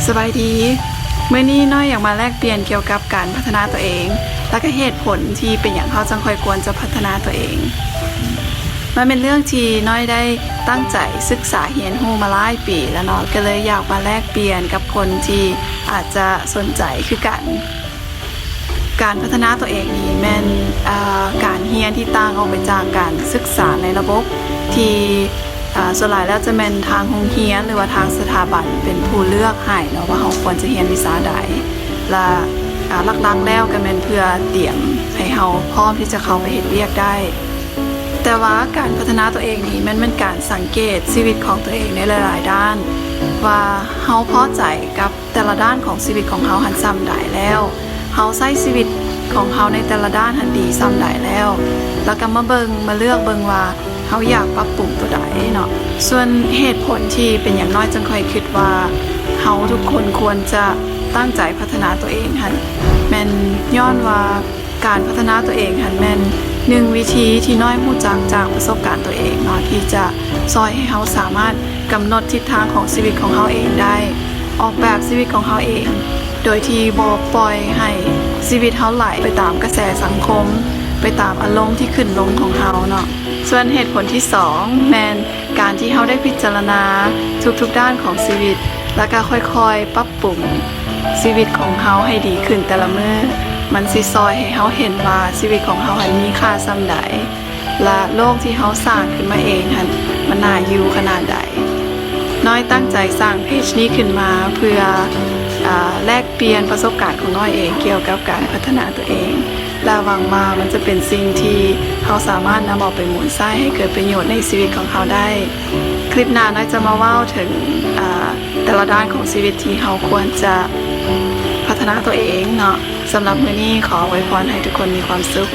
ສະບາຍດີ ມື້ນີ້ນ້ອຍຢາກມາແລກປ່ຽນກ່ຽວກັບການພັດທະນາຕົວເອງ ແລະກະເຫດຜົນທີ່ເປັນຫຍັງເຮົາຈັ່ງຄ່ອຍຄວນຈະພັດທະນາຕົວເອງ. ມັນເປັນເລື່ອງທີ່ນ້ອຍໄດ້ຕັ້ງໃຈສຶກສາຮຽນຮູ້ມາຫຼາຍປີແລ້ວເນາະ ກະເລີຍຢາກມາແລກປ່ຽນກັບຄົນທີ່ອາດຈະສົນໃຈຄືກັນ. ການພັດທະນາຕົວເອງນີ້ແມ່ນ ເອີ ການຮຽນທີ່ຕ່າງອອກໄປຈາກການສຶກສາໃນລະບົບ ທີ່ ເອີ ສ່ວນຫຼາຍແລ້ວຈະແມ່ນທາງໂຮງຮຽນ ຫຼືວ່າທາງສະຖາບັນເປັນຜູ້ເລືອກໃຫ້ເນາະ ວ່າເຮົາຄວນຈະຮຽນວິຊາໃດ ແລະ ເອີ ຫຼັກໆແລ້ວກະແມ່ນເພື່ອຕຽມໃຫ້ເຮົາພ້ອມທີ່ຈະເຂົ້າໄປເຮັດວຽກໄດ້. ແຕ່ວ່າການພັດທະນາຕົວເອງນີ້ແມ່ນ ແມ່ນການສັງເກດຊີວິດຂອງຕົວເອງໃນຫຼາຍໆດ້ານ ວ່າເຮົາພໍໃຈກັບ ແຕ່ລະດ້ານຂອງຊີວິດຂອງເຮົາຫັ້ນສ່ຳໃດແລ້ວ, ເຮົາໃຊ້ຊີວິດຂອງເຮົາໃນແຕ່ລະດ້ານຫັ້ນດີສ່ຳໃດແລ້ວ, ແລ້ວກະມາເບິ່ງ ມາເລືອກເບິ່ງວ່າເຮົາຢາກປັບປຸງຕົວໃດເນາະ. ສ່ວນເຫດຜົນທີ່ເປັນຫຍັງນ້ອຍຈຶ່ງຄ່ອຍຄິດວ່າເຮົາທຸກຄົນຄວນຈະຕັ້ງໃຈພັດທະນາຕົວເອງຫັ້ນ ແມ່ນຍ້ອນວ່າ ການພັດທະນາຕົວເອງຫັ້ນແມ່ນໜຶ່ງວິທີທີ່ນ້ອຍຮູ້ຈັກຈາກປະສົບການຕົວເອງເນາະ ທີ່ຈະຊ່ອຍໃຫ້ເຮົາສາມາດກຳນົດທິດທາງຂອງຊີວິດຂອງເຮົາເອງໄດ້, ອອກແບບຊີວິດຂອງເຮົາເອງ ໂດຍທີ່ບໍ່ປ່ອຍໃຫ້ຊີວິດເຮົາໄຫຼໄປຕາມກະແສສັງຄົມ, ໄປຕາມອາລົມທີ່ຂຶ້ນລົງຂອງເຮົາເນາະ. ສ່ວນເຫດຜົນທີສອງແມ່ນ ການທີ່ເຮົາໄດ້ພິຈາລະນາທຸກໆດ້ານຂອງຊີວິດ ແລ້ວກະຄ່ອຍໆປັບປຸງຊີວິດຂອງເຮົາໃຫ້ດີຂຶ້ນແຕ່ລະມື້, ມັນຊິຊ່ອຍໃຫ້ເຮົາເຫັນວ່າຊີວິດຂອງເຮົາຫັ້ນມີຄ່າສ່ຳໃດ ແລະ ໂລກທີ່ເຮົາສ້າງຂຶ້ນມາເອງຫັ້ນ ມັນໜ້າຢູ່ຂະໜາດໃດ. ນ້ອຍຕັ້ງໃຈສ້າງເພຈນີ້ຂຶ້ນມາເພື່ອ ອາ ແລກປ່ຽນປະສົບການຂອງນ້ອຍເອງກ່ຽວກັບການພັດທະນາຕົວເອງ ແລະ ຫວັງວ່າມັນຈະເປັນສິ່ງທີ່ເຮົາສາມາດນຳເອົາໄປໝູນໃຊ້ໃຫ້ເກີດປະໂຫຍດໃນຊີວິດຂອງເຮົາໄດ້. ຄລິບໜ້ານ້ອຍຈະມາເວົ້າເຖິງ ອາ ແຕ່ລະດ້ານຂອງຊີວິດທີ່ເຮົາຄວນຈະພັດທະນາຕົວເອງເນາະ. ສຳລັບມື້ນີ້ຂໍອວຍພອນໃຫ້ທຸກຄົນມີຄວາມສຸກ.